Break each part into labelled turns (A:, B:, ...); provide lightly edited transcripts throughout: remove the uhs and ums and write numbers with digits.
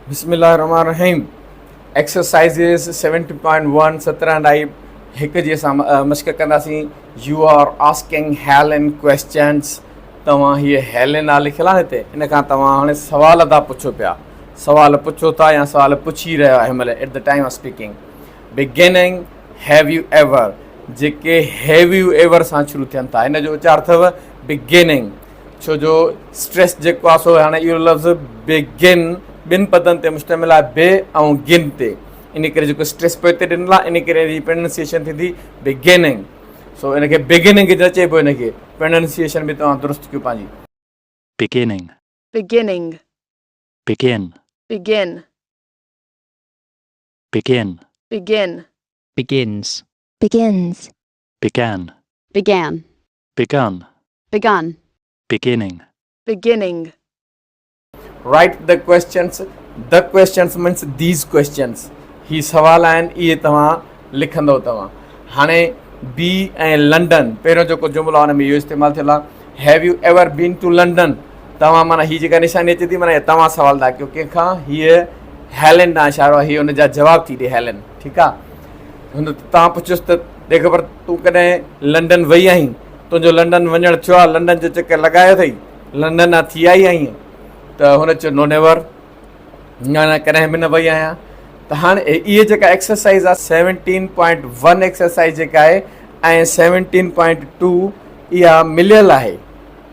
A: بسم الله الرحمن الرحيم ايڪسرسائزز 70.1 17 ڊائي هڪ جي اسان مشق ڪنداسين you are asking Helen questions توهان هيء هيلن آ لکيل آهي هتي ان کان توهان هاڻي سوال ٿا پڇو پيا سوال پڇو ٿا يا سوال پڇي رهيا آهيو مطلب at the time of speaking beginning have you ever جيڪي have you ever سان شروع ٿين ٿا هن جو اچار اٿو بگننگ ڇو جو اسٽريس جيڪو آهي سو هاڻي اهو لفظ بگن ٻن پدن تي مشتمل آهي بي ۽ گن تي ان ڪري جيڪو اسٽريس پوئتي ڏنل آهي ان ڪري ان جي پرننسيئيشن ٿيندي بگننگ سو ان کي بگننگ نه چئبو ان کي پرننسيئيشن به توهان درست ڪيو پنهنجي.
B: Beginning.
C: Beginning.
B: Begin.
C: Begin.
B: Begin.
C: Begin.
D: Begins.
E: Begins.
B: Began.
F: Began.
B: Begun.
F: Begun.
B: Beginning.
C: Beginning.
A: Write the questions, the questions means these questions هي سوال آهن اهي توهان لکندو توهان هاڻي بي ۽ لنڊن پهريون جيڪو جملو آهي ان ۾ اهو استعمال ٿيل آهي have you ever been to London توهان معنيٰ هي جيڪا نشاني اچي ٿي معنيٰ توهان سوال ٿا ڪيو ڪنهن کان هيء هيلن ڏانهن اشارو آهي هي ان جا جواب ٿي ڏي هيلن ٺيڪ آهي هن توهان پڇيس ته ڏي خبر تون ڪڏهن لنڊن وئي آهين تنهنجو لنڊن وڃڻ ٿيو آهي لنڊن جو چڪر لڳايو اٿئي لنڊن ڏانهن ٿي آئي آهين ته هن چيو نو نيور نه نه ڪڏهن به نه وئي آهيان ته هاڻي اهي جيڪا ايڪسرسائز آهي سيونٽين پوائنٽ ون ايڪسرسائز جيڪا آهي ۽ سيونٽين پوائنٽ ٽو اها مليل آهي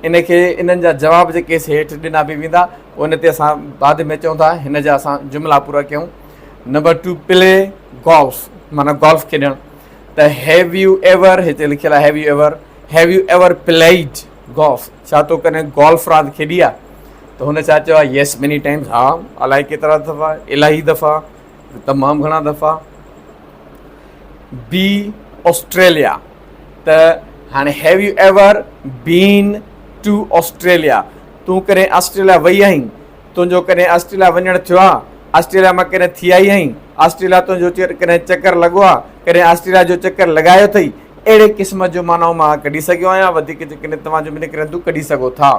A: ان کي انهن جا جواب جيڪي هيٺ ڏنا به ويندا ان تي اسان بعد ۾ اچون ٿا هن جا اسان جملا پورا ڪيون نمبر ٽو پلي گولف معنيٰ گولف کيڏڻ ته have you ever هتي لکيل آهي have you ever have you ever played golf ڇا تو ڪڏهن گولف راند کيڏي آهي ته هن ڇا چيو آهي يس ميني ٽائمز ها الائي ڪيترا دفعا الاهي دفعا تمام گهڻا دفعا بي آسٽريليا ته هاڻي have you ever been to Australia تون ڪڏهن آسٽريليا وئي آهين تنهنجو ڪڏهن آسٽريليا وڃڻ ٿيو آ آسٽريليا مان ڪڏهن ٿي آئي آهين آسٽريليا تنهنجو ڪڏهن چڪر لڳو آ ڪڏهن آسٽريليا جو چڪر لڳايو اٿئي اهڙي قسم جو معنائون مان ڪڍي سگهيو آهيان وڌيڪ جيڪڏهن توهان جو به نڪرن ٿيون ڪڍي سگهو ٿا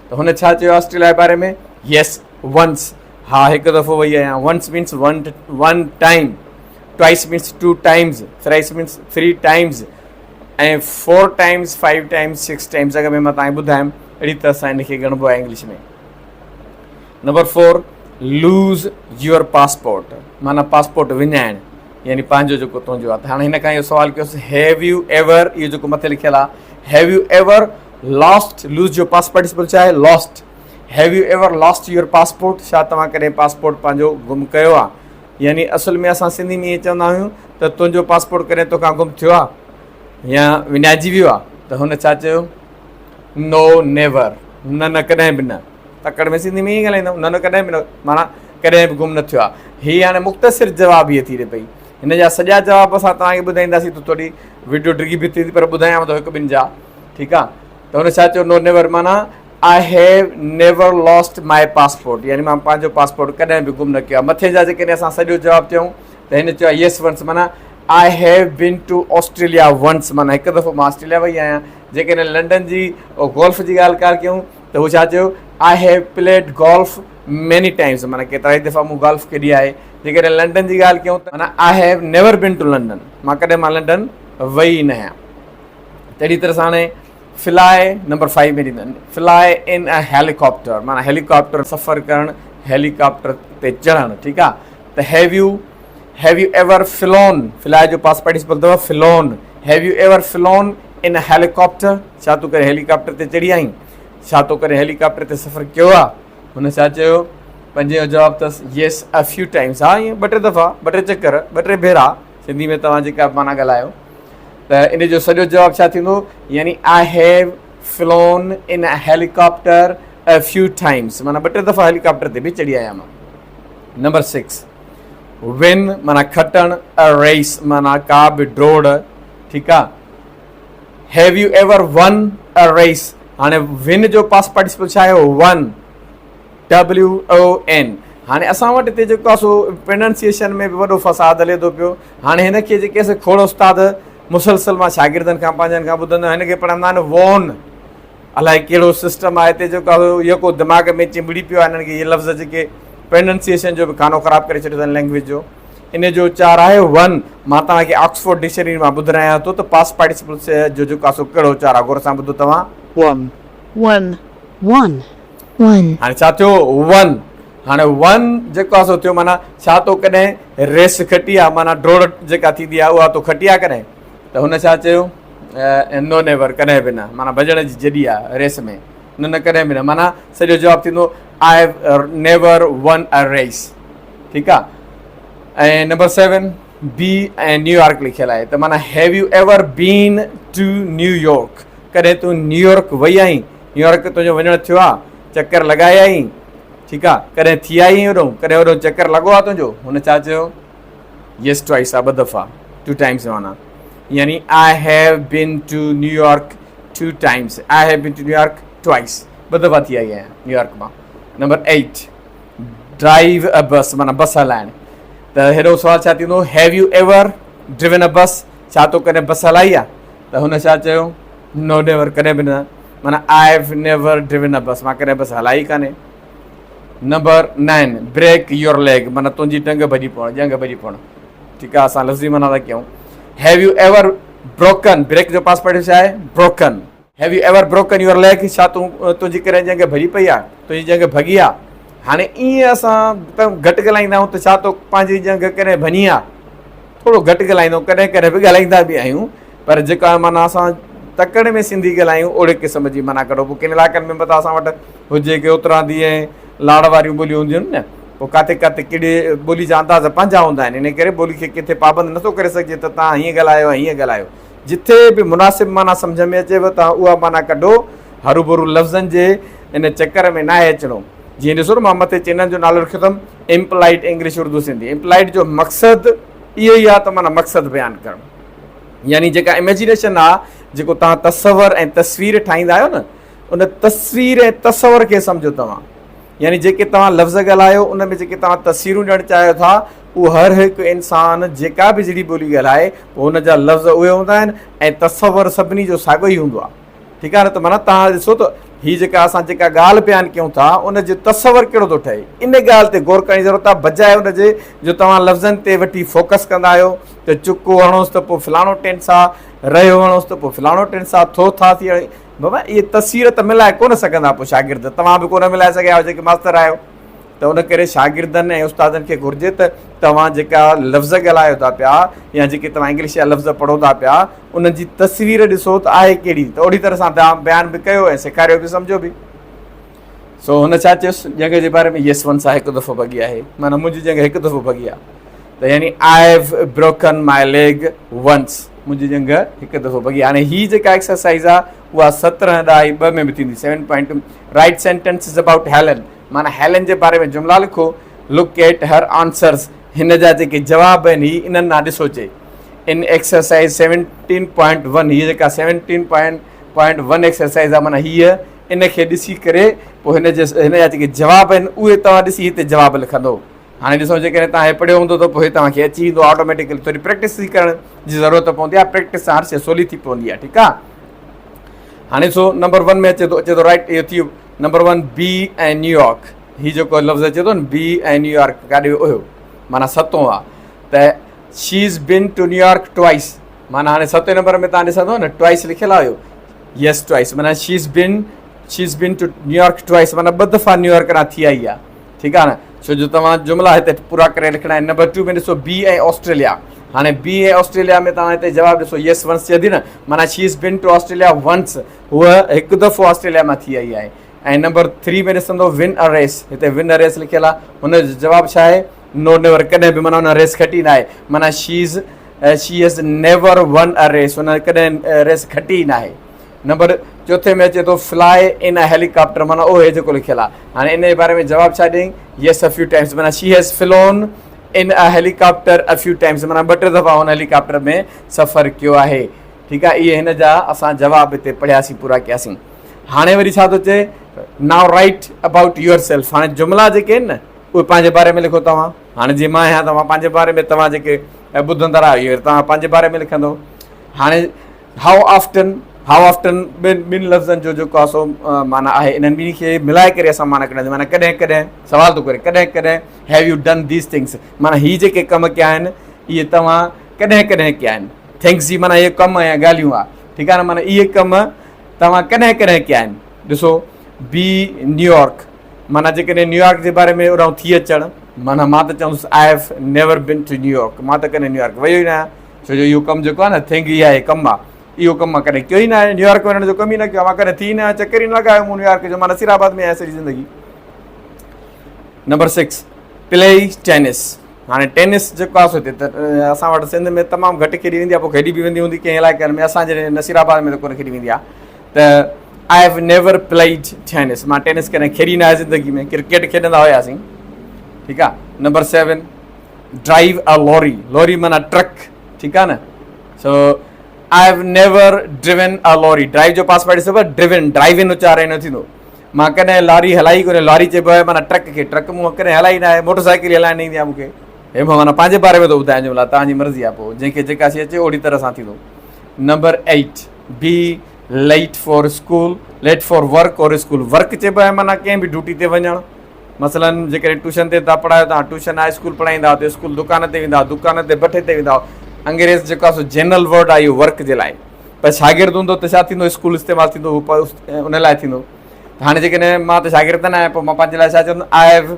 A: ته هن ڇا چيو آسٽريليا جي باري ۾ يس ونس ها هڪ دفعو وئي آهيان once means one one time twice means two times thrice means three times ۽ four times five times six times اڳ ۾ مان توهان کي ٻڌايم اهڙي طرح سان ان کي ڳڻبو آهي English ۾ number four lose your passport معنيٰ پاسپورٽ وڃائڻ يعني پنهنجو جيڪو تنهنجو آهي ته هاڻي هن کان اهو سوال ڪيوس have you ever اهو جيڪو مٿي لکيل آهي have you ever lost lose جو پاس پارٽيسپل ڇا آهي lost have you ever lost your passport ڇا توهان ڪڏهن پاسپورٽ پنهنجو گم ڪيو آهي يعني اصل ۾ اسان سنڌي ۾ ائين چوندا آهيون ته تنهنجو پاسپورٽ ڪڏهن توکان گم ٿيو آهي يا وڃائجي ويو آهي ته هن ڇا چيو نو نيور نه نه ڪڏهن به نه تڪڙ ۾ سنڌي ۾ ائين ڳالهائيندا آهيون نه نه ڪڏهن به نه معنيٰ ڪڏهن به گم نه ٿيو آهي هي هاڻي مختصر جواب هيء ٿي رهي پئي هن جا سڄا جواب اسان توهان کي ٻڌائينداسين ته ٿوري وڊيو ڊگهي به ٿيندي پر ٻڌايانو ٿو هڪ ٻن جا ٺيڪ آهي ته هن ڇا چيو نو نيور معنيٰ I have never lost my passport يعني مان پنهنجو پاسپورٽ ڪڏهن به گم نه ڪيو آهي مٿي جا جيڪڏهن اسان سڄو جواب چئون ته هن چيو يس ونس معنيٰ I have been to Australia once معنيٰ هڪ دفعو مان آسٽريليا وئي آهيان جيڪڏهن لنڊن جي گولف جي ڳالهه ڪار ڪيون ته هو ڇا چيو I have played golf many times معنيٰ ڪيترا ئي دفعا مون گولف کيڏي آهي جيڪڏهن لنڊن جي ڳالهه ڪيون ته معنيٰ I have never been to London مان ڪڏهن مان لنڊن وئي نه آهيان تهڙي طرح سان هاڻي فلاء نمبر فائيو ۾ ڏيندا آهن فلاء ان ا هيليڪاپٽر معنيٰ هيليڪاپٽر سفر ڪرڻ هيليڪاپٽر تي چڙهڻ ٺيڪ آهي ته have you have you ever flown fly جو پاس پارٽيسپل اٿو flown have you ever flown in helicopter ڇا تون ڪڏهن هيليڪاپٽر تي چڙهي آهين ڇا تو ڪڏهن هيليڪاپٽر تي سفر ڪيو آهي هن ڇا چيو پنجين جو جواب اٿس يس ا فيو ٽائمز ها ائين ٻه ٽي دفعا ٻه ٽي چڪر ٻه ٽي ڀيرا سنڌي ۾ توهان جيڪا به معنيٰ ڳالهايو ته ان جو سڄو جواب ڇا ٿيندو يعني I have flown in a helicopter a few times معنيٰ ٻه ٽي دفعا هيليڪاپٽر تي به چڙهي آيان مان نمبر سڪس ون معنيٰ کٽڻ ا ريس معنيٰ ڪا به ڊوڙ ٺيڪ آ have you ever won a race هاڻي ون جو پاس پارٽيسپل ڇا آهي ون ڊبليو او اين هاڻي اسان وٽ هتي جيڪو آهي سو پرننسيئيشن ۾ به وڏو فساد هلي ٿو پيو هاڻي هن کي جيڪي اسان کوڙ استاد مسلسل مان شاگردن کان پنهنجن کان ٻڌندو آهيان هن کي پڙهندا آهن وون الائي ڪهڙو سسٽم آهي هتي جيڪو آهي يڪو دماغ ۾ چنبڙي پيو آهي هنن کي اهي لفظ جيڪي پرننسيئيشن جو به خانو خراب ڪري ڇڏيو اٿن لينگويج جو. ان جو اچار آهي ون. مان توهان کي آڪسفورڊ ڊڪشنري مان ٻڌرايان ٿو ته پاسٽ پارٽيسپل جو جيڪو آهي سو ڪهڙو اچار آهي. غور سان ٻڌو توهان.
B: One.
C: One.
D: One. One.
A: هاڻي ڇا ٿيو؟ ون. هاڻي ون جيڪو آهي سو ٿيو معنيٰ ڇا تو ڪڏهن ريس کٽي آهي معنيٰ ڊوڙ جيڪا ٿيندي آهي اها تو کٽي آهي ڪڏهن؟ ته هن ڇا چيو؟ نو نيور ڪڏهن به نه معنيٰ ڀڄڻ جي جڏي آهي ريس ۾ نه نه ڪڏهن به نه معنيٰ سڄو جواب ٿيندو I have never won a race. ٺيڪ آ ۽ نمبر 7 بي ۽ نيويارڪ لکيل آهي ته معنيٰ have you ever been to New York ڪڏهن تون نيويارڪ وئي آهين نيويارڪ تنهنجو وڃڻ ٿيو آ چڪر لڳائي آئين ٺيڪ آ ڪڏهن ٿي آئي آهين اوڏو ڪڏهن اوڏو چڪر لڳو آ تنهنجو هن ڇا چيو يس ٽوائس آ ٻه دفعا ٽو ٽائمس معنيٰ يعني I have been to New York two times I have been to New York twice ٻه دفعا ٿي آئي آهيان نيويارڪ مان نمبر 8 ڊرائيو ا بس معنيٰ بس هلائڻ ته هيڏو سوال ڇا ٿيندو have you ever driven a bus ڇا تو ڪڏهن بس هلائي آ ته هن ڇا چيو نو نيور ڪڏهن به نه معنيٰ I have never driven a bus مان ڪڏهن بس هلائي ڪانهي نمبر 9 بريڪ your ليگ معنيٰ تنهنجي ٽنگ ڀڄي پوڻ ڄنگهه ڀڄي پوڻ ٺيڪ آ اسان لفظي معنيٰ ٿا ڪيون have you ever broken break جو پاس پارٽيسپل ڇا آهي broken have you ever broken your leg ڇا تون تنهنجي ڪڏهن ڄنگهه ڀڄي پئي آ تنهنجي ڄنگهه ڀڳي آ هاڻي ائين اسان ته گهٽ ڳالهائيندا آهيون ته ڇا تو پنهنجي ڄنگهه ڪڏهن ڀڃي آ ٿورو گهٽ ڳالهائيندا آهيون ڪڏهن ڪڏهن به ڳالهائيندا به آهيون پر جيڪا معنيٰ اسان تڪڙ ۾ سنڌي ڳالهايون اوڙي قسم جي معنيٰ ڪڍو پوء ڪن علائقن ۾ متان اسان وٽ هجي ڪي اتراندي ۽ لاڙ واريون ٻوليون هونديون آهن نه پوء ڪاٿي ڪاٿي ڪهڙي ٻولي جا انداز پنهنجا هوندا آهن ان ڪري ٻولي کي ڪٿي پابند نٿو ڪري سگهجي ته تان هيئن ڳالهايو ۽ هيئن ڳالهايو جتي به مناسب معنيٰ سمجهه ۾ اچيو ته اها معنيٰ ڪڍو، هروڀرو لفظن جي ان چڪر ۾ ناهي اچڻو. جيئن ڏسو نه مان مٿي چينل جو نالو رکيو اٿم employed English Urdu Sindhi employed جو مقصد اهو ئي آهي ته معنيٰ مقصد بيان ڪرڻ يعني جيڪا اميجينيشن آهي جيڪو توهان تصور ۽ تصوير ٺاهيندا آهيو نه ان تصوير ۽ تصور کي سمجهو توهان يعني جيڪي توهان لفظ ڳالهايو ان ۾ جيڪي توهان تصويرون ڏيڻ چاهيو ٿا اهو هر هڪ انسان جيڪا به جهڙي ٻولي ڳالهائي پوء ان جا لفظ اهي هوندا آهن ۽ تصور سڀني جو ساڳيو ئي هوندو آهي ٺيڪ آهي نه ته معنيٰ توهان ڏسو ته هي جيڪا اسان جيڪا ڳالهه بيان ڪيون ٿا ان جو تصور ڪهڙو ٿو ٺهي ان ڳالهه تي غور ڪرڻ جي ضرورت آهي بجاء ان جي جو توهان لفظن تي وٺي فوڪس ڪندا آهيو ته چڪو هڻوس ته پوء فلاڻو ٽينس آهي رهيو هڻوس ته پوء فلاڻو ٽينس آهي ٿو ٿا ٿي بابا اهي تصوير ته ملائي ڪونه سگهندا پوء شاگرد توهان به ڪونه ملائي سگهيا آهيو جيڪي ماستر آهيو ته ان ڪري شاگردن ۽ استادن کي گهرجي ته توهان جيڪا لفظ ڳالهايو ٿا پيا يا جيڪي توهان انگلش جا لفظ پڙهو ٿا پيا انهن جي تصوير ڏسو ته آهي ڪهڙي ته اهڙي طرح سان توهان بيان به ڪيو ۽ سيکاريو به سمجهو به سو هن ڇا چيس ڄنگهه جي باري ۾ يس ونس هڪ دفعو ڀڳي آهي معنيٰ منهنجي ڄنگهه هڪ دفعو ڀڳي آهي ته يعني I have broken my leg once منهنجي ڄنگهه هڪ دفعو ڀڳي هاڻي هي جيڪا ايڪسرسائز آهي اها سترهن ڏهائي ٻه ۾ به ٿيندي seven point write sentences about Helen معنيٰ هيلن جي باري ۾ جملا لکو لڪ ايٽ هر آنسرز هن جا جيڪي جواب آهن هي انهن ڏانهن ڏسو چي ان ايڪسرسائز سيونٽين پوائنٽ ون هي جيڪا سيونٽين پوائنٽ ون ايڪسرسائز آهي معنيٰ هيء ان کي ڏسي ڪري پوء هن جي هن جا جيڪي جواب آهن اهي توهان ڏسي هتي جواب لکندو هاڻي ڏسو جيڪڏهن توهان هي پڙهيو هوندو ته پوء هي توهان کي اچي ويندو آٽوميٽيڪلي ٿوري پريڪٽس جي ڪرڻ جي ضرورت پوندي آهي پريڪٽس سان هر شيء سولي ٿي پوندي آهي ٺيڪ آهي هاڻي ڏسو نمبر 1 ۾ اچي ٿو اچي ٿو رائٽ اهو ٿي ويو نمبر 1 بي ۽ نيويارڪ هي جيڪو لفظ اچي ٿو نه بي ۽ نيويارڪ ڪاڏي ويو اهو معنيٰ ستون آهي ته she is been to New York twice معنيٰ هاڻي ستين نمبر ۾ توهان ڏسندو نه ٽوائس لکيل آهي يس ٽوائس معنيٰ she is been she is been to New York twice معنيٰ ٻه دفعا نيويارڪ ڏانهن ٿي آئي آهي ٺيڪ آهي نه ڇو جو توهان جملا هتي پورا ڪري لکڻا آهن نمبر 2 ۾ ڏسو بي ۽ آسٽريليا هاڻي بي ۽ آسٽريليا ۾ توهان هتي جواب ڏسو يس ونس چئي ٿي نه معنيٰ she is been to Australia once هوء هڪ دفعو آسٽريليا مان ٿي آئي آهي ۽ نمبر 3 ۾ ڏسندو ون ا ريس هتي ون ا ريس لکيل آهي هن جو جواب ڇا آهي نو نيور ڪڏهن به معنيٰ هن ريس کٽي نه آهي معنيٰ she is she has never won a race هن ڪڏهن ريس کٽي نه آهي نمبر چوٿين ۾ اچي ٿو فلاء ان ا هيليڪاپٽر معنيٰ اهو هي جيڪو لکيل آهي هاڻي ان جي باري ۾ جواب ڇا ڏئي يس ا فيو ٽائمز معنيٰ she has flown in a helicopter a few times معنيٰ ٻه ٽي دفعا هن هيليڪاپٽر ۾ سفر ڪيو آهي ٺيڪ آهي اهي هن جا اسان جواب هتي پڙهياسين پورا ڪياسين هاڻي وري ڇا ٿو چئي now write about your self هاڻي جملا جيڪي آهن نه اهي پنهنجي باري ۾ لکو توهان هاڻي جي مان آهيان ته مان پنهنجي باري ۾ توهان جيڪي ٻڌندڙ آهيو توهان پنهنجي باري ۾ لکندو هاڻي how often How often ٻن ٻن لفظن جو جيڪو آهي سو معنيٰ آهي انهن ٻنهي کي ملائي ڪري اسان معنيٰ ڪڍنداسين معنيٰ ڪڏهن ڪڏهن سوال ٿو ڪري ڪڏهن ڪڏهن have you done these things معنيٰ هي جيڪي ڪم ڪيا آهن اهي توهان ڪڏهن ڪڏهن ڪيا آهن ٿنگس جي معنيٰ اهي ڪم يا ڳالهيون آهي ٺيڪ آهي نه معنيٰ اهي ڪم توهان ڪڏهن ڪڏهن ڪيا آهن ڏسو بي نيويارڪ معنيٰ جيڪڏهن نيويارڪ جي باري ۾ اڏائون ٿي اچڻ معنيٰ مان ته چوندس I have never been to New York مان ته ڪڏهن نيويارڪ ويو ئي نه آهيان ڇو جو اهو ڪم جيڪو آهي نه ٿنگ اها آهي ڪم آهي اهو ڪم مان ڪڏهن ڪيو ئي نه آهي نيويارڪ وڃڻ جو ڪم ئي نه ڪيو مان ڪڏهن ٿي نه آهيان چڪر ئي نه لڳايو مون نيويارڪ جو مان نصير آباد ۾ آهيان سڄي زندگي نمبر 6 پلي ٽينس هاڻي ٽينس جيڪو آهي سو هتي ته اسان وٽ سنڌ ۾ تمام گهٽ کيڏي ويندي آهي پوء کيڏي به ويندي هوندي ڪنهن علائقن ۾ اسان جي نصير آباد ۾ ته ڪونه کيڏي ويندي آهي ته I have never played tennis مان ٽينس ڪڏهن کيڏي نه آهي زندگي ۾ ڪرڪيٽ کيڏندا هياسين ٺيڪ آهي نمبر 7 ڊرائيو ا لوري لوري معنيٰ ٽرڪ ٺيڪ آهي نه so I have never driven a lorry drive جو پاس پارٽيسپل ڊرون ڊرائيون اچار نه ٿيندو مان ڪڏهن لاري هلائي ڪونهي لاري چئبو آهي معنيٰ ٽرڪ کي ٽرڪ مون ڪڏهن هلائي نه آهي موٽر سائيڪل هلائڻ نه ايندي آهي مون کي هي مان معنيٰ پنهنجي باري ۾ ٿو ٻڌايان جملا توهان جي مرضي آهي پوء جنهن کي جيڪا شي اچي اوڙي طرح سان ٿيندو number 8 be late for school late for work or school work چئبو آهي معنيٰ ڪنهن به ڊيوٽي تي وڃڻ مثلاً جيڪڏهن ٽيوشن تي ٿا پڙهايو توهان ٽيوشن آهي اسڪول پڙهائيندا آهيو ته اسڪول دڪان تي ويندا آهيو دڪان تي بٺي تي ويندا آهيو انگريز جيڪو آهي سو جنرل ورڊ آهي اهو ورڪ جي لاء پر شاگرد هوندو ته ڇا ٿيندو اسڪول استعمال ٿيندو هو ان لاء ٿيندو ته هاڻي جيڪڏهن مان ته شاگرد نه آهيان پوء مان پنهنجي لاء ڇا چوندس I have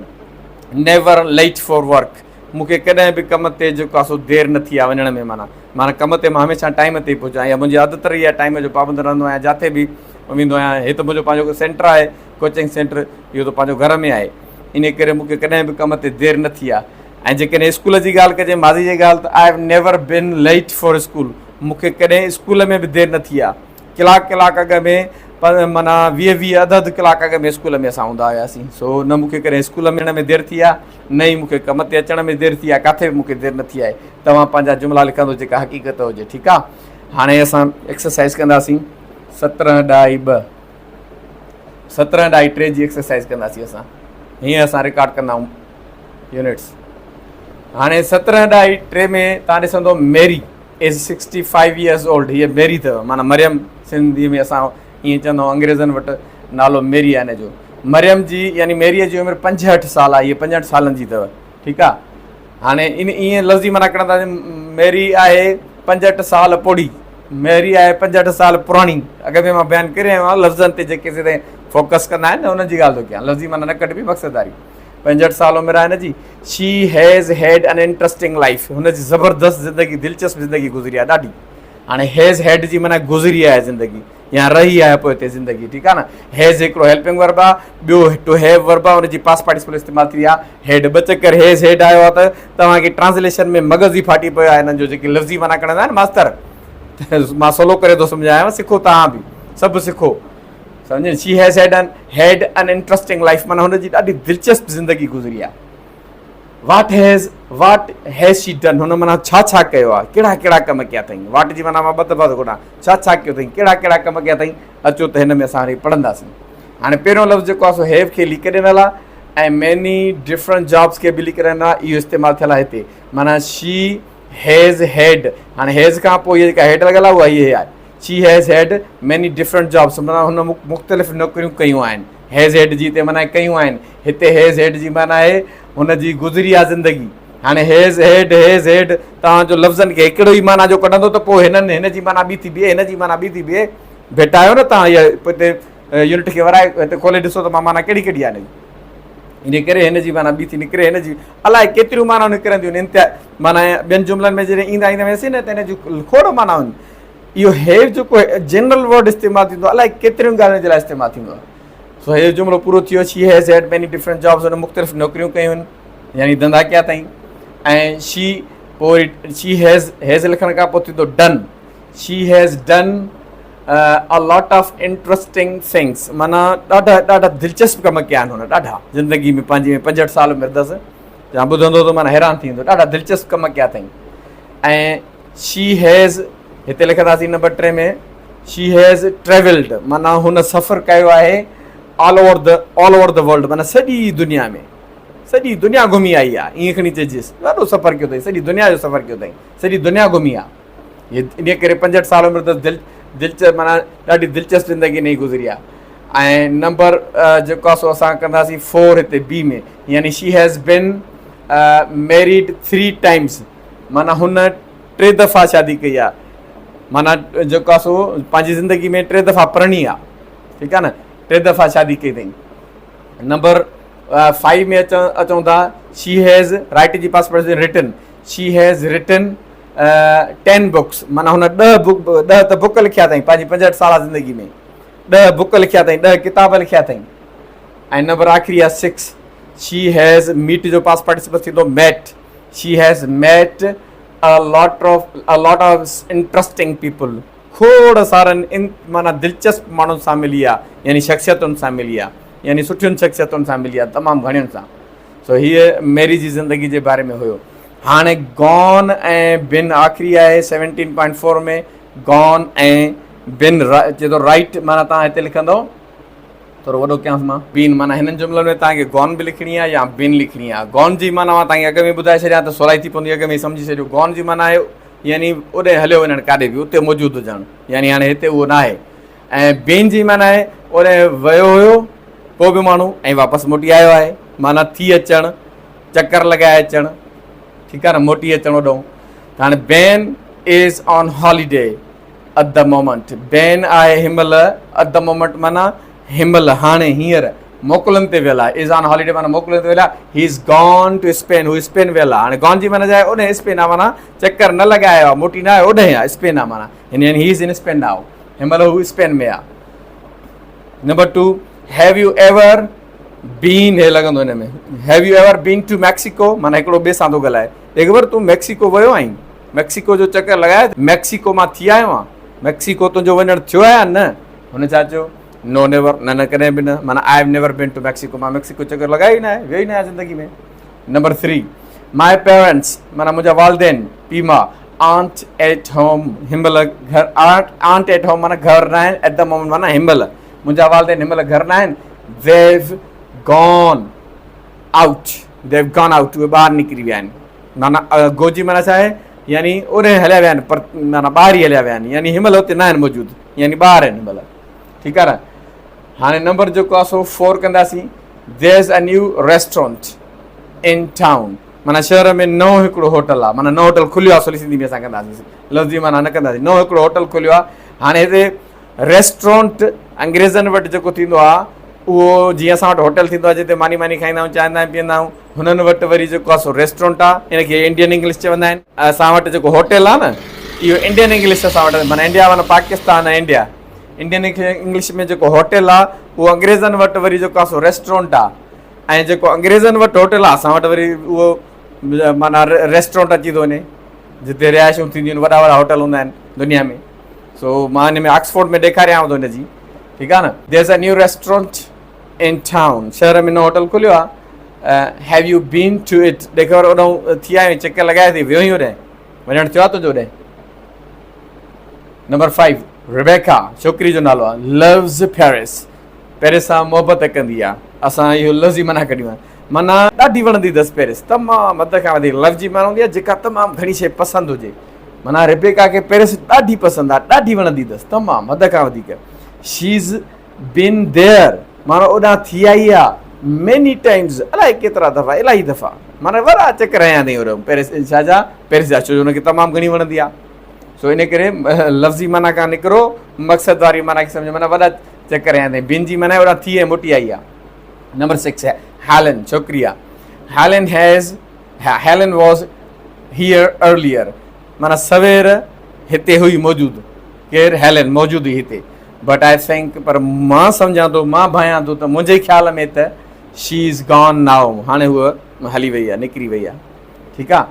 A: never late for work مون کي ڪڏهن به ڪم تي جيڪو آهي سو دير نه ٿي آهي وڃڻ ۾ معنيٰ معنيٰ ڪم تي مان هميشه ٽائيم تي ئي پهچان يا منهنجي عادت رهي آهي ٽائيم جو پابند رهندو آهيان جاٿي به ويندو آهيان هي ته منهنجو پنهنجو سينٽر آهي ڪوچنگ سينٽر اهو ته پنهنجو گهر ۾ آهي ان ڪري مون کي ڪڏهن به ڪم تي دير نه ٿي آهي ۽ جيڪڏهن اسڪول جي ڳالهه ڪجي ماضي جي ڳالهه ته I have never been late for school مون کي ڪڏهن اسڪول ۾ به دير نه ٿي آهي ڪلاڪ ڪلاڪ اڳ ۾ معنيٰ ويهه ويهه اڌ اڌ ڪلاڪ اڳ ۾ اسڪول ۾ اسان هوندا هياسين سو نه مون کي ڪڏهن اسڪول ۾ ۾ دير ٿي آهي نه ئي مون کي ڪم تي اچڻ ۾ دير ٿي آهي ڪاٿي به مون کي دير نه ٿي آهي توهان پنهنجا جملا لکندو جيڪا حقيقت هجي ٺيڪ آهي هاڻي اسان ايڪسرسائز ڪنداسين سترهن ڏهائي ٻه سترهن ڏهائي ٽي جي ايڪسرسائز ڪنداسين اسان هيئن اسان رڪارڊ ڪندا آهيون يونٽس هاڻي سترهن ڏهائي ٽي ۾ تان ڏسندو Mary is sixty five years old هيء ميري اٿو معنيٰ مريم سنڌي ۾ اسان ائين چوندا آهيون انگريزن وٽ نالو ميري آهي هن جو مريم جي يعني ميريء جي عمر پنجهٺ سال آهي هيء پنجهٺ سالن جي اٿو ٺيڪ آهي هاڻي ان ائين لفظي معنيٰ ڪڍنداسين ميري آهي پنجهٺ سال پوڙهي ميري آهي پنجهٺ سال پراڻي اڳ ۾ مان بيان ڪري آيو آهيان لفظن تي جيڪي سڌي فوڪس ڪندا آهن انهن جي ڳالهه ٿو ڪيان لفظي معنيٰ نه ڪڍبي مقصد واري پنجهٺ سال عمر آهي هن جي she has had an interesting life هن جي زبردست زندگي دلچسپ زندگي گذري آهي ڏاڍي هاڻي هيز هيڊ جي معنيٰ گذري آهي زندگي يا رهي آهي پوئتي زندگي ٺيڪ آهي نه هيز هڪڙو هيلپنگ ورب آهي ٻيو ٽو have ورب آهي ان جي پاس پارٽيسپل استعمال ٿي آهي هيڊ ٻه چڪر هيز هيڊ آيو آهي ته توهان کي ٽرانسليشن ۾ مغز ئي ڦاٽي پيو آهي هنن جو جيڪي لفظي معنيٰ کڻندا آهن ماستر مان سولو ڪري ٿو سمجهايان سکو توهان به سڀ سکو سمجهي she has had an had an interesting life معنيٰ هن جي ڏاڍي دلچسپ زندگي گذري آهي what has what has she done هن معنيٰ ڇا ڇا ڪيو آهي ڪهڙا ڪهڙا ڪم ڪيا اٿائين واٽ جي معنيٰ مان ٻه دفعا ٿو ڪڍان ڇا ڇا ڪيو اٿائين ڪهڙا ڪهڙا ڪم ڪيا اٿائين اچو ته هن ۾ اسان هاڻي پڙهنداسين هاڻي پهريون لفظ جيڪو آهي سو have کي ليڪ ڏنل آهي ۽ ميني ڊفرنٽ جابس کي به ليڪ ڏنل آهي اهو استعمال ٿيل آهي هتي معنيٰ شي هيز هيڊ هاڻي هيز کان پوء هيء جيڪا هيڊ لڳل آهي اها هيء آهي she has had many different jobs معنيٰ هن مختلف نوڪريون ڪيون آهن هيز هيڊ جي هتي معنيٰ ڪيون آهن هتي هيز هيڊ جي معنيٰ آهي هن جي گذري آهي زندگي هاڻي هيز هيڊ هيز هيڊ توهان جو لفظن کي هڪڙو ئي معنيٰ جو ڪڍندو ته پوء هنن هن جي معنيٰ ٻي ٿي بيهي هن جي معنيٰ ٻي ٿي بيهي ڀيٽايو نه توهان هيء هتي يونٽ کي ورائي هتي کولي ڏسو ته مان معنيٰ ڪهڙي ڪڍي آهي هن جي ان ڪري هن جي معنيٰ ٻي ٿي نڪري هن جي الائي ڪيتريون معنائون نڪرنديون آهن انتها معنيٰ ٻين جملن ۾ جڏهن ايندا ايندا وياسين نه ته هن جون کوڙ معنائون اهو هيو جيڪو جنرل ورڊ استعمال ٿيندو آهي الائي ڪيترين ڳالهين جي لاء استعمال ٿيندو آهي سو هيو جملو پورو ٿيو she has had many different jobs هن مختلف نوڪريون ڪيون آهن يعني ڌنڌا ڪيا اٿائين ۽ شي پوء شي هيز هيز لکڻ کان پوء ٿيندو done she has done a lot of interesting things معنيٰ ڏاڍا ڏاڍا دلچسپ ڪم ڪيا آهن هن ڏاڍا زندگي ۾ پنهنجي ۾ پنجهٺ سال عمر اٿس جا ٻڌندو ته معنيٰ حيران ٿي ويندو ڏاڍا دلچسپ ڪم ڪيا اٿائين ۽ شي هيز هتي لکنداسين نمبر 3 ۾ شي هيز ٽريولڊ معنيٰ هن سفر ڪيو آهي all over the all over the world معنيٰ سڄي دنيا ۾ سڄي دنيا گهمي آئي آهي ائين کڻي چئجيس وڏو سفر ڪيو اٿئي سڄي دنيا جو سفر ڪيو اٿئي سڄي دنيا گهمي آهي ان ڪري 65 سال عمر اٿس دل دلچسپ معنيٰ ڏاڍي دلچسپ زندگي هن جي گذري آهي. ۽ نمبر جيڪو آهي سو اسان ڪنداسين فور هتي بي ۾ يعني she has been married three times معنيٰ هن ٽي دفعا شادي ڪئي آهي معنيٰ جيڪو آهي سو پنهنجي زندگي ۾ ٽي دفعا پرڻي آهي ٺيڪ آهي نه ٽي دفعا شادي ڪئي اٿئي. نمبر فائيو ۾ اچون ٿا شي هيز رائٽ جي past participle written she has written 10 books معنيٰ هن 10 بڪ 10 ته بڪ لکيا اٿئي پنهنجي 65 سالا زندگي ۾ 10 بڪ لکيا اٿئي 10 ڪتاب لکيا اٿئي. ۽ نمبر آخري آهي 6 شي هيز ميٽ جو پاس پارٽيسپل ٿيندو met she has met a lot of a lot of interesting people کوڙ سارن ان معنيٰ دلچسپ ماڻهن سان ملي آ يعني شخصيتن سان ملي آ يعني سٺين شخصيتن سان ملي آ تمام گهڻين سان. سو هيء ميري جي زندگي جي باري ۾ هيو. هاڻي گون ۽ بن آخري آهي 17.4 ۾ گون ۽ بن چي ٿو رائٽ معنيٰ توهان هتي لکندو ٿورو وڏو ڪيانس مان بين معنيٰ هنن جملن ۾ توهان کي گون به لکڻي آهي يا بن لکڻي آهي. گون جي معنيٰ مان توهان کي اڳ ۾ ٻڌائي ڇڏيان ته سولائي ٿي پوندي اڳ ۾ سمجهي ڇڏيو. گون جي معنيٰ آهي يعني اوڏي هليو وڃڻ ڪاڏي به اتي موجود هجڻ يعني هاڻي هتي اهو ناهي. ۽ بين جي معنيٰ آهي اوڏي ويو هيو ڪو به ماڻهو ۽ واپس موٽي آيو آهي معنيٰ ٿي اچڻ چڪر لڳائي اچڻ ٺيڪ آهي نه موٽي اچڻ اوڏو. ته هاڻي Ben is on holiday at the moment Ben آهي هن مهل اٽ the moment معنيٰ هن مهل هاڻي هينئر موڪلن تي ويل آهي. از آن هاليڊي معنيٰ موڪلن تي ويل آهي. هي از گان ٽو اسپين هو اسپين ويل آهي. هاڻي گان جي معنيٰ ڇا آهي اوڏهين اسپين آهي معنيٰ چڪر نه لڳائي آيو آهي موٽي نه آيو اوڏهين آهي اسپين آهي معنيٰ يعني he is in Spain now هن مهل هو اسپين ۾ آهي. نمبر 2 have you ever بين هي لڳندو هن ۾ have you ever been to Mexico معنيٰ هڪڙو ٻئي سان ٿو ڳالهائي ڏي خبر تون ميڪسيڪو ويو آهين ميڪسيڪو جو چڪر لڳايو ميڪسيڪو مان ٿي آيو آهيان ميڪسيڪو تنهنجو وڃڻ ٿيو آهي يا نه هن ڇا چيو نو نيور نه نه ڪڏهن به نه معنيٰ I have never been to Mexico مان ميڪسيڪو چڪر لڳايو ئي نه آهي ويو ئي نه آهيان زندگي ۾. نمبر 3 my parents معنيٰ منهنجا والدين پيء ماء آنٽ ايٽ هوم هن مهل گهر آنٽ ايٽ هوم معنيٰ گهر نه آهن ايٽ the moment معنيٰ هن مهل منهنجا والدين هن مهل گهر نه آهن they've gone out they've gone out اهي ٻاهر نڪري ويا آهن معنيٰ گو جي معنيٰ ڇا آهي يعني اوڏي هليا ويا آهن پر معنيٰ ٻاهر ئي هليا ويا آهن يعني هن مهل اتي نه آهن موجود يعني ٻاهر آهن هن مهل ٺيڪ آهي نه. هاڻي نمبر جيڪو آهي سو 4 ڪنداسين there is a new restaurant in town معنيٰ شهر ۾ نئون هڪڙو هوٽل آهي معنيٰ نئون هوٽل کليو آهي سولي سنڌي ۾ اسان ڪنداسين لفظي معنيٰ نه ڪنداسين نئون هڪڙو هوٽل کليو آهي. هاڻي هتي ريسٽورنٽ انگريزن وٽ جيڪو ٿيندو آهي اهو جيئن اسان وٽ هوٽل ٿيندو آهي جتي ماني ماني کائيندا آهيون چانهه دانهه پيئندا آهيون هنن وٽ وري جيڪو آهي سو ريسٽورنٽ آهي ان کي انڊين انگلش چوندا آهن. اسان وٽ جيڪو هوٽل آهي نه اهو انڊين انگلش اسان وٽ معنيٰ انڊيا معنيٰ پاڪستان ۽ انڊيا انڊين انگلش ۾ جيڪو هوٽل آهي اهو انگريزن وٽ وري جيڪو آهي سو ريسٽورنٽ آهي ۽ جيڪو انگريزن وٽ هوٽل آهي اسان وٽ وري اهو معنيٰ ريسٽورنٽ اچي ٿو وڃي جتي رهائشون ٿينديون آهن وڏا وڏا هوٽل هوندا آهن دنيا ۾. سو مان هن ۾ آڪسفورڊ ۾ ڏيکاريانو ٿو هن جي ٺيڪ آهي نه. There is a new restaurant in town شهر ۾ نئون هوٽل کليو آهي. Have you been to it ڏي خبر اوڏانهن ٿي آيو آهين چڪر لڳايو اٿئي ويو آهين اوڏانهن وڃڻ ٿيو آهي تنهنجو اوڏانهن. نمبر 5 ريبيڪا ڇوڪري جو نالو آهي لوز پيرس پيرس سان محبت ڪندي آهي اسان اهو لفظ ئي معنيٰ ڪڍيون آهي معنيٰ ڏاڍي وڻندي اٿس پيرس تمام حد کان وڌيڪ لفظ جي معنيٰ هوندي آهي جيڪا تمام گهڻي شيء پسند هجي معنيٰ ريبيڪا کي پيرس ڏاڍي پسند آهي ڏاڍي وڻندي اٿس تمام حد کان وڌيڪ شيز بين there معنيٰ اوڏانهن ٿي آئي آهي ميني ٽائمز الائي ڪيترا دفعا الاهي دفعا معنيٰ وڏا چڪر هنيا اٿئي اوڏانهن پيرس ڇا جا پيرس جا ڇو جو هن کي تمام گهڻي وڻندي آهي سو ان ڪري لفظي معنيٰ کان نڪرو مقصد واري معنيٰ کي سمجهو معنيٰ وڏا چڪر هنيا اٿئي بين جي معنيٰ اوڏانهن ٿي ۽ موٽي آئي آهي. نمبر 6 هيلن ڇوڪري آهي Helen has Helen was here earlier معنيٰ سوير هتي هئي موجود ڪير هيلن موجود هئي هتي بٽ I think پر مان سمجهان ٿو مان ڀانيان ٿو ته منهنجي خيال ۾ ته شي از گان نائو هاڻي هوء هلي وئي آهي نڪري وئي آهي ٺيڪ آهي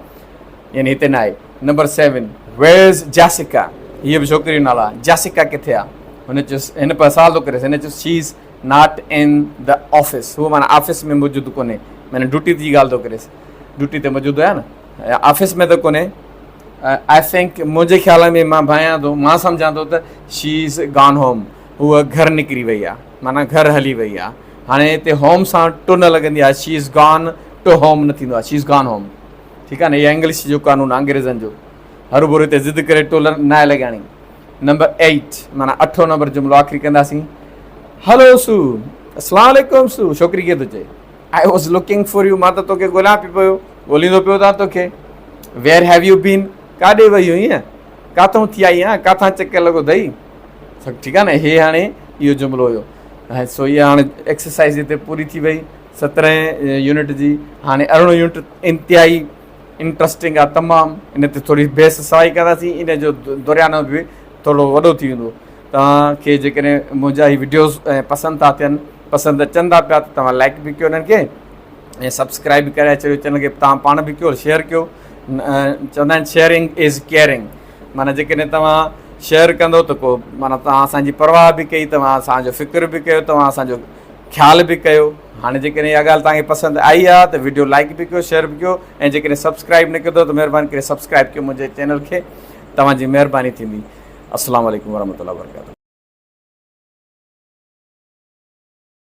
A: يعني هتي نه آهي. نمبر 7 ويئر از جيسيڪا هيء به ڇوڪري جو نالو آهي جيسيڪا ڪٿي آهي هن چيس هن پر سوال ٿو ڪريس هن چيس she is not in the office هوء معنيٰ آفيس ۾ موجود ڪونهي معنيٰ ڊيوٽي جي ڳالهه ٿو ڪريس ڊيوٽي تي موجود آهي نه آفيس ۾ ته ڪونهي I think منهنجي خيال ۾ مان ڀانيان ٿو مان سمجهان ٿو ته شي از گان هوم هوء گهر نڪري وئي آهي معنيٰ گهر هلي وئي آهي هاڻي هتي هوم سان ٽو نه لڳندي آهي she is gone to home نه ٿيندو آهي شي از گان هوم ٺيڪ آهي نه اها انگلش جو قانون آهي انگريزن جو هروڀرو هتي ضد ڪري ٽو نه آهي لڳائڻي. نمبر 8 معنيٰ اٺون نمبر جملو آخري ڪنداسين. هلو سو، اسلام عليڪم سو، ڇوڪري کي ٿو چئي. I was looking for you, مان ته توکي ڳوليان پي پيو، ڳوليندو پيو تان توکي. ويئر have you بين، ڪاڏي وئي هئينء، ڪاٿئون ٿي آئي آن، ڪاٿان چڪر لڳو اٿئي. سڀ ٺيڪ آ نه. هي هاڻي اهو جملو هيو. ۽ سو اها هاڻي ايڪسرسائز هتي پوري ٿي وئي سترهين يونٽ جي. هاڻي ارڙهون يونٽ انتهائي انٽرسٽنگ آ تمام، ان تي ٿوري بحث سوائي ڪنداسين، ان جو دوريانو به ٿورو وڏو ٿي ويندو. توهان کي جيڪڏهن منهنجا هي وڊيوز پسند ٿا ٿين، پسند اچن ٿا پيا ته توهان لائڪ به ڪيو انهن کي ۽ سبسڪرائب به ڪرائي ڇڏيو چينل کي، توهان پاڻ به ڪيو، شيئر ڪيو. چوندا آهن شيئرنگ از ڪيئرنگ، معنيٰ جيڪڏهن توهان شيئر ڪندو ته ڪو معنيٰ توهان اسان جي پرواهه به ڪئي، توهان اسان جو فڪر به ڪيو، توهان اسان جو خيال به ڪيو. هاڻي جيڪڏهن اها ڳالهه توهان کي پسند آئي آهي ته وڊيو لائڪ به ڪيو، شيئر به ڪيو ۽ جيڪڏهن سبسڪرائب نه ڪيو اٿو ته مهرباني ڪري سبسڪرائب ڪيو منهنجي چينل کي، توهان جي مهرباني ٿيندي. السلام عليڪم ورحمة الله وبرڪاته.